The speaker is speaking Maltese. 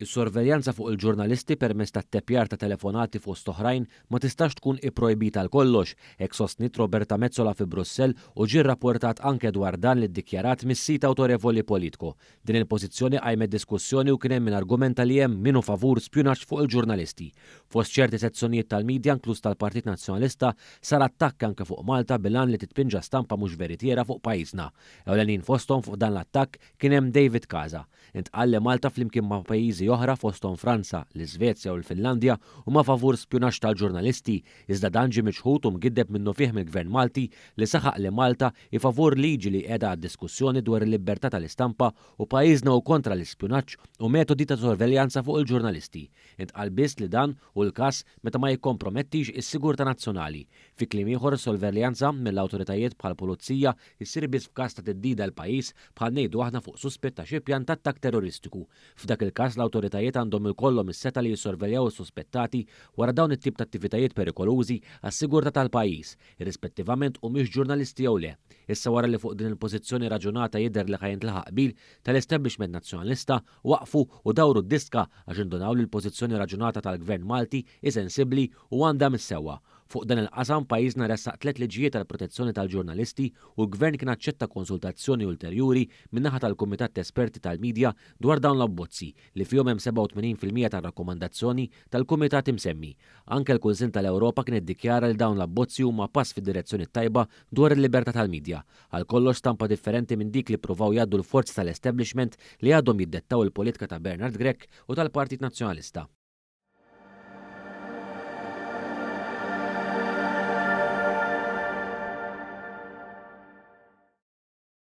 Is-sorveljanza fuq il-ġurnalisti permezz tat-teppjar ta' telefonati fost oħrajn ma tistax tkun ipprojbita għal kollox, hekk sostniet Roberta Metsola fi Brussell u ġie rrapportat anke dwar dan li ddikjarat mis-sit awtorevoli Politco. Din il-pożizzjoni qajmet diskussjoni u kien hemm min argumenta li hemm min hu favur spjunaġġ fuq il-ġurnalisti. Fost ċerti sezzjonijiet tal-media inkluż tal-Partit Nazzjonalista sar attakk anke fuq Malta bil-għan li titpinġa stampa mhux veritiera fuq pajjiżna. Ewlenin fosthom fuq dan l-attakk kien hemm David Casa. Intqal li Malta flimkien ma' pajjiżi oħra fosthom Franza, l-Iżvezja u l-Finlandja huma favur spjunaġġ tal-ġurnalisti, iżda dan ġie miċħud u mgiddeb minnufih mill-Gvern Malti li saħaq li Malta hi favur liġi li qiegħda għad-diskussjoni dwar il-libertà tal-istampa u pajjiżna hu kontra l-ispjunaġġ u metodi ta' sorveljanza fuq il-ġurnalisti. Intqal biss li dan hu l-każ meta ma jikkompromettix is-sigurtà nazzjonali. Fi kliem ieħor is-sorveljanza mill-awtoritajiet bħall-pulizija issir biss f'każ ta' theddida għall-pajjiż bħal ngħidu aħna fuq suspett ta' xi pjan ta' attakk terroristiku. F'dak il-każ l-awtoritajiet għandhom ikollhom is-setgħa li jissorveljaw is-suspettati wara dawn it-tip ta' attivitajiet perikolużi għas-sigurtà tal-pajjiż, irrispettivament humiex ġurnalisti jew le. Issa wara li fuq din il-pożizzjoni raġunata jidher li ħa jintlaħaq qbil, tal-establishment Nazzjonalista waqfu u dawru d-diska għax indunaw li l-pożizzjoni raġunata tal-Gvern Malti hi sensibbli u għandha mis-sewwa. Fuq dan il-qasam, pajjiżna ressaq tlett liġijiet għall-protezzjoni tal-ġurnalisti u l-Gvern kien aċċetta konsultazzjoni ulterjuri min-naħa tal-Kumitat t'Esperti tal-Media dwar dawn l-abbozzi, li fihom hemm 87% tar-rakkomandazzjoni tal-Kumitat imsemmi. Anke l-Kunsill tal-Ewropa kien iddikjara li dawn l-abbozzi huma pass fid-direzzjoni t-tajba dwar il-libertà tal-media. Għal kollox stampa differenti minn dik li ppruvaw jgħaddu l-forzi tal-establishment li għadhom jiddettaw il-politika ta' Bernard Grech u tal-Partit Nazzjonalista.